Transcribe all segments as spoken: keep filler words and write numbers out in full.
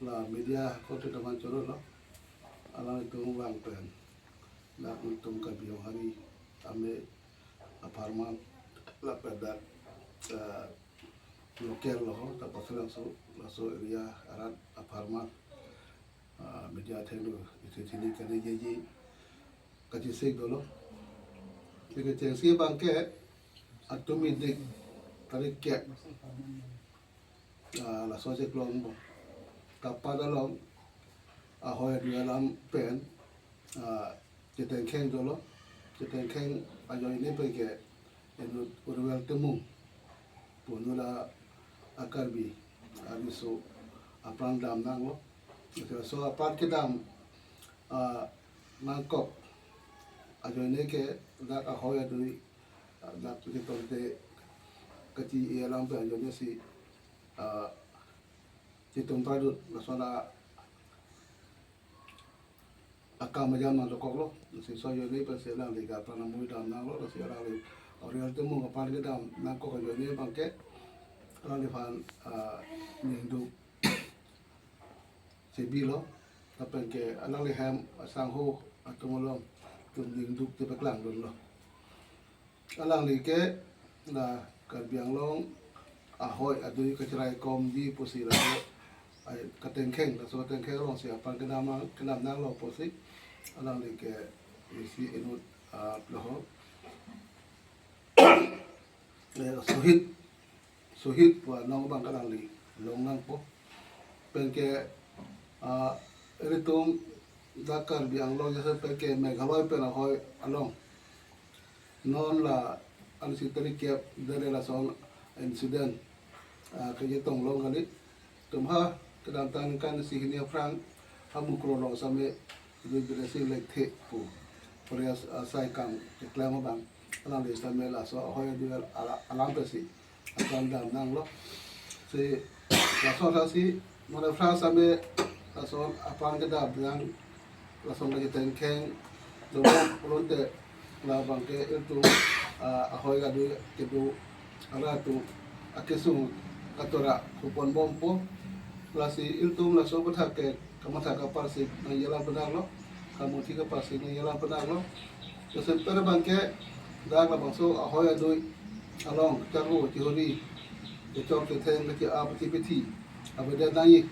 La media ko te teman choro lo. Alanglitum vang pen, latum Karbi Anglong hari ame apharman, lapen dak, eh, local lo ho, ta pasalang so, laso area arat apharman, ah, media thenglo, isi sini kali jeji kachesik dolo. Kechengsi abangke, atum idik tarik kep, ah, laso cheklong bom. Tapat along ahoi adui alam pen, ah, chetengkheng dolo. Chetengkheng ajoine pen ke inut Urwel Timung pu inut a Karbi ariso apran dam nanglo. Laso apran kedam, ah, nangkok ajoine ke dak ahoi adui, ah, dak chetongte kachi-e alam pen ajoine si, ah, chitum pradut, lason a akam ajam nangkoklo. Lasi laso ajoine pensi alangli ke apran amui dam nanglo, lasi alangli Urwel Timung apran kedam nangkok ajoine abangke alangliphan, ah, ningduk chebilo, lapen ke alangli hem asangho atum along itum ningduk chepaklang dunlo. Alangli ke la Karbi Anglong ahoi adui kacherai komji pusi la, ai, katengkheng, laso katengkheng alongsi apran kedam, kedam nanglo pusi alangli ke isi inut, ah, lo ho, eh, Sohit, Sohit pu anong abang alangli long nangpo. Penke, ah, ilitum dak Karbi Anglong jasemet ke Meghalaya pen ahoi along non la ansi tarik kep dere lason incident, ah, kechetong long kali. Itum ha kedamtang aningkan isi hini aphrang ha Mukroh along same Bidya Sing Lekthe pu Forest, ah, saikam keklem abang, alangli same laso ahoi adui al-, ala-, alam pensi apran dam nanglo. Si laso athasi mane aphrang same lason apran kedam nang, lason kachetengkheng dolo pulote labangke ilitum, ah, ahoi adui kedo arat atum akesung katora kupon bompo. Lasi ilitum laso aputhak ke kamatha kaparsik nangji alam penang lo, kamuthi kaparsik nangji alam penang lo. Jasemet abangke dak labangso ahoi adui along charvo chihuri, kechok ketheng, keche-ap kechepethi avedet nangji,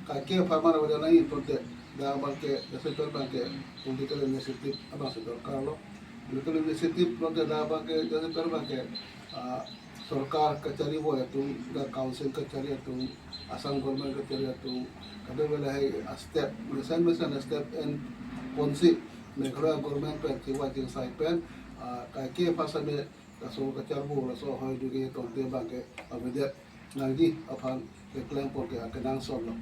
kaike apharman avedet nangji pulote dak abangke jasemet abangke political initiative abangsi dorkar lo. Political initiative pulote dak abangke jasemet abangke, ah, sorkar kacharivoi atum, dak council kachari atum, Assam government kachari atum, kadokave lahai a-step, mesen mesen a-step en ponsi Meghalaya government pen chevai chingsai pen, ah, kaike aphan same laso kacharvo, laso ahoi adui kechetongte abangke avedet nangji aphan keklem pon ke akenangsot lo.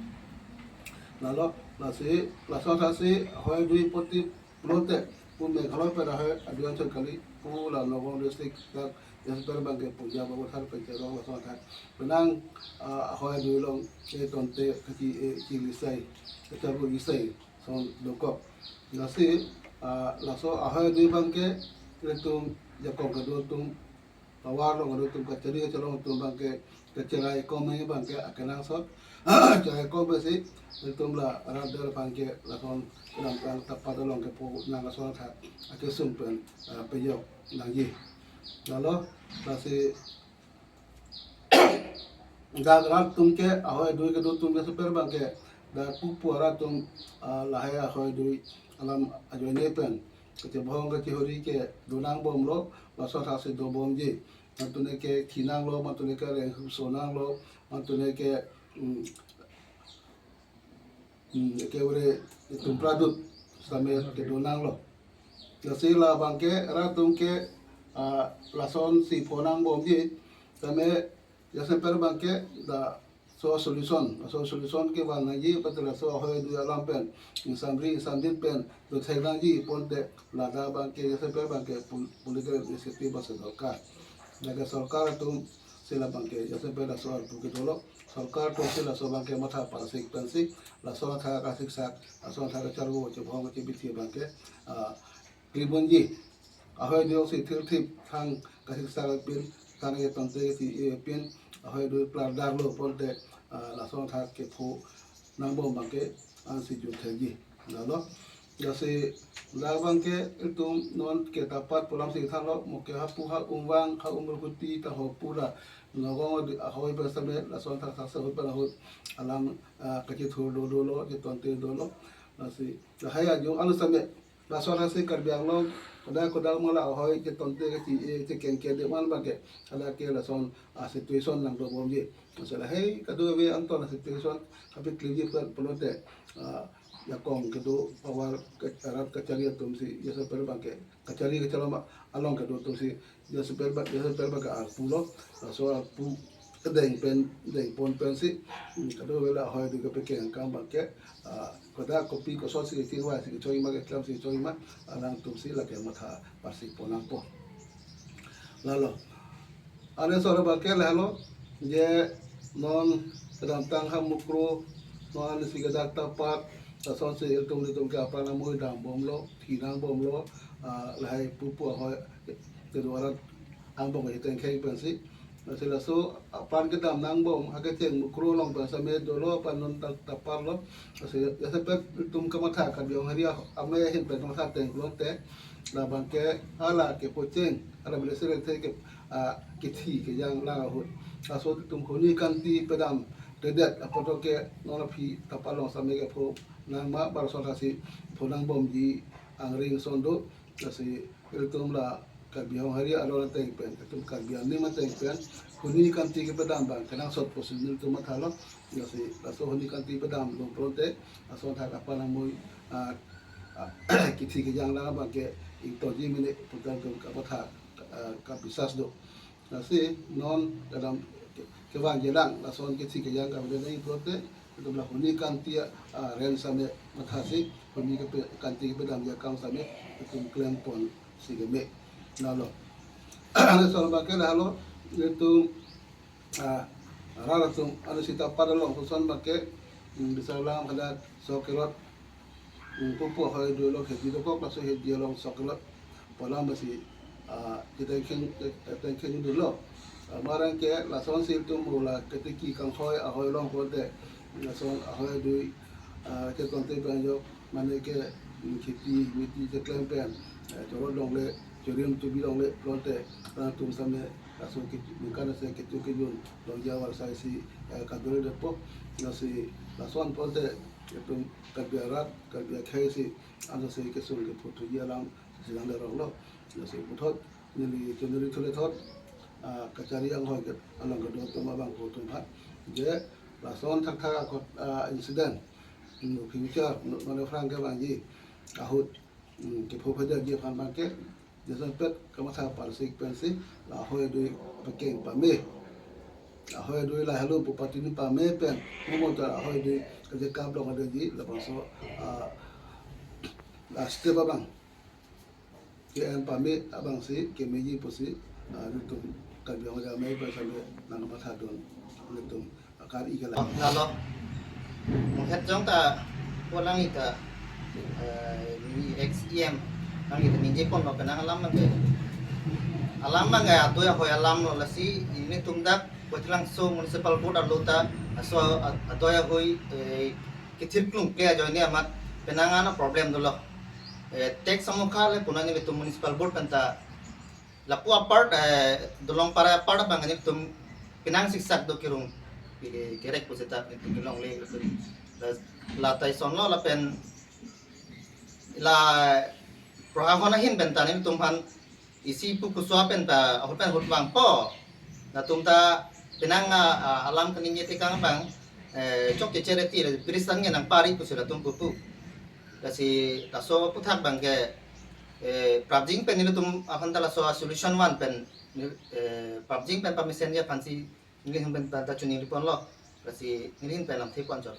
Lalo, lasi, laso athasi ahoi adui apot ti pulote, pu Meghalaya pen ahoi adui anchot kali, pu la Nagaon district dak jasemet abangke Punjab abothar pen cherong laso athak. Penang, ah, ahoi adui along kechetongte kachi-e, eh, chili sai, kacharvo ji sai ason dokok. Lasi, ah, laso ahoi adui abangke ilitum jakong kedo atum, tovar along kedo atum, kachari kachelong atum abangke kacherai kom nangji abangke akenangsot. Cherai kom pensi ilitum la arat adet aphan ke lason kedamtang tapat along kepu nang lason athak akesung pen, ah, pejok nangji. Lalo, lasi dak rat atum ke, ahoi adui kedo atum ke jasemet abangke dak pupu arat atum, ah, lahai ahoi adui alam ajoine pen kachebohong kachihuri kedo nang bomlo, laso athasi dobomji. Mantune ke khi nanglo, mantune ke renghup so nanglo, mantune ke, mm, mm, ekebare itum pradut same kedo nanglo. Lasi labangke rat atum ke, ah, lasonsi pho nang bomji, same jasemet abangke laso solution, laso solution kevan nangji, pati laso ahoi adui alam pen, ingsamri ingsamdin pen dothek nangji pulote ladak abangke jasemet abangke pol-, political initiative abangsi dorkar. Lake sorkar atumsi labangke jasemet laso arpu kedo lo, sorkar atumsi laso abangke matha parsik pensi laso athak kasiksak, laso athak kacharvo chebohong kachepethi abangke, ah, klibunji. Ahoi adui si thirthip thang kasiksak pin, thang kechetongte si, eh, pin, ahoi adui plardar lo pulote, ah, laso athak kepho nangbom abangke ansi jut thekji. Lalo, lasi labangke itum non ke tapat pu alam si thanlo, mo ke hapu ha Umvang, ha Umrukhuti ta ho pura Nagaon ahoi pen sitame lason thakthak ahut pen ahut alam, ah, kachethur do dolo, chetonte dolo. Lasi lahai ajo anu sitame lason lasi Karbi Anglong kodak kodak mala ahoi chetonte kachi, eh, chekeng kede man abangke, hala ke lason, ah, situation nangdobomji. Lasi lahai kadokave angton a situation kapakliji pen pulote, ah, jakong kedo power ke arat kachari atum si, jaseper abangke kachari kachelom along kedo atum si, jaseper abang, jaseper abangke arpu lo, laso arpu kedeng pen, dengpon pensi, hmm, kadokave la ahoi adui kepekeng akam abangke, ah, kodak kopi koson si kechingvai si kechoi ma, keklem si kechoi ma, alangtum si lake matha parsikpon nangpo. Lalo, ane sor abangke lahelo, je non kedamtang ha Mukroh, non si kedak tapat, lason si itum itum ke apran amoi dambomlo, thi nangbomlo, ah, lahai pupu ahoi kedo arat angbong kachetengkhei pensi. Lasi laso apran kedam nangbom, ha kecheng Mukroh along pen sitame dolo, apran non ta-, taparlo. Lasi jaseper itum kamatha Karbi Anglong area amei ahin pen kamatha teng pulote, labangke hala ke pocheng, hala bile sere the ke, ah, kethi kejang lang ahut. Laso itum huni kanti pedamdedet apot ke non aphi tapat along sitame kepho nang ma, bar son lasi pho nangbomji angring ason do. Lasi itum la Karbi Anglong area along ateng pen, itum Karbi anim ateng pen huni kanti kepedam abang kenangsot pusi nelitum mathalo. Lasi laso huni kanti pedamlo pulote lason thak apran amoi, ah, ah, kethi kejang lang abangke ingtonji mene pu ta itum kamatha, ah, kabisas do. Lasi non kedam ke-, kevangji lang, lason kethi kejang kavang nangji pulote, itum la huni kanti a, ah, ren sitame mathasi, huni kepe-, kanti kepedamji akam sitame itum klempon si keme. Lalo, ane sor abangke lahelo, itum, ah, rat atum anu si tapat along koson abangke, hmm, bisa lang hala sok kerot, hmm, pupu ahoi adui along hedi dokok, laso hedi along sok kerot pu alam si, ah, chetengkheng, chetengkheng dolo. Ah, marang ke lason si itum mula ketiki kanghoi ahoi along pulote, lason ahoi adui, ah, chetonte pen ajok mane ke, mm, kheti miti cheklem pen, eh, choro longle, chorim chobi longle pulote, ah, itum sitame laso ke ningkan ase kecho kejun longja war sai si, eh, kadol depo, lasi lason pulote itum Karbi arat, Karbi akhei si, ansi kesung kepho thuji alam si nangleroklo. Lasi puthot neli choneri thule thot, ah, kachari anghoi ke along kedo atum abang ko atum ha. Je lason thakthak akot, ah, incident, mm, future, no, no, Frank kevangji ahut, mm, kepho phajakji aphan abangke, jaseper kamatha parsik pensi, la ahoi adui pakeng pame. Ahoi adui lahelo pu patini pame pen, mo mo ta ahoi adui kajekap long adeji, labangso, ah, la step abang ke-en pame abang si kemeji pusi, ah, nelitum Karbi Anglong Amei pen sitame nangmathadun nelitum akar ikala. Lalo, munghet jong ta, ko lang ita, eh, ni ex E M, lang ita ningjeponlo penang alam abangke. Alam abangke adoi ahoi alamlo, lasi nelitum dak Kotlang so municipal board arlo ta, aso a-, adoi ahoi, eh, kethir klung ke ajoine amat penang an problem dolo. Eh, tax amokha le puna nelitum municipal board pen ta lapu apart, eh, Dolongpara apart abang nelitum penang siksak do kerung, pili kerek pusita nelitum kelongle lapen la, la tai sonlo lapen la prohahon ahin pen ta nelitum aphan isi pu kuswa pen ta ahut pen ahut vangpo. Latum ta penang a, a, alam kaningje tekang abang, eh, chokche charity le piris tan nge nangpari pusi latum pupu. Lasi laso aputhak abangke, eh, prapjin pen nelitum aphan ta laso a solution van pen, eh, prapjin pen pamesenji aphansi nelihin pen ta, ta choningriponlo. Lasi nelihin pen lamthe pon chot.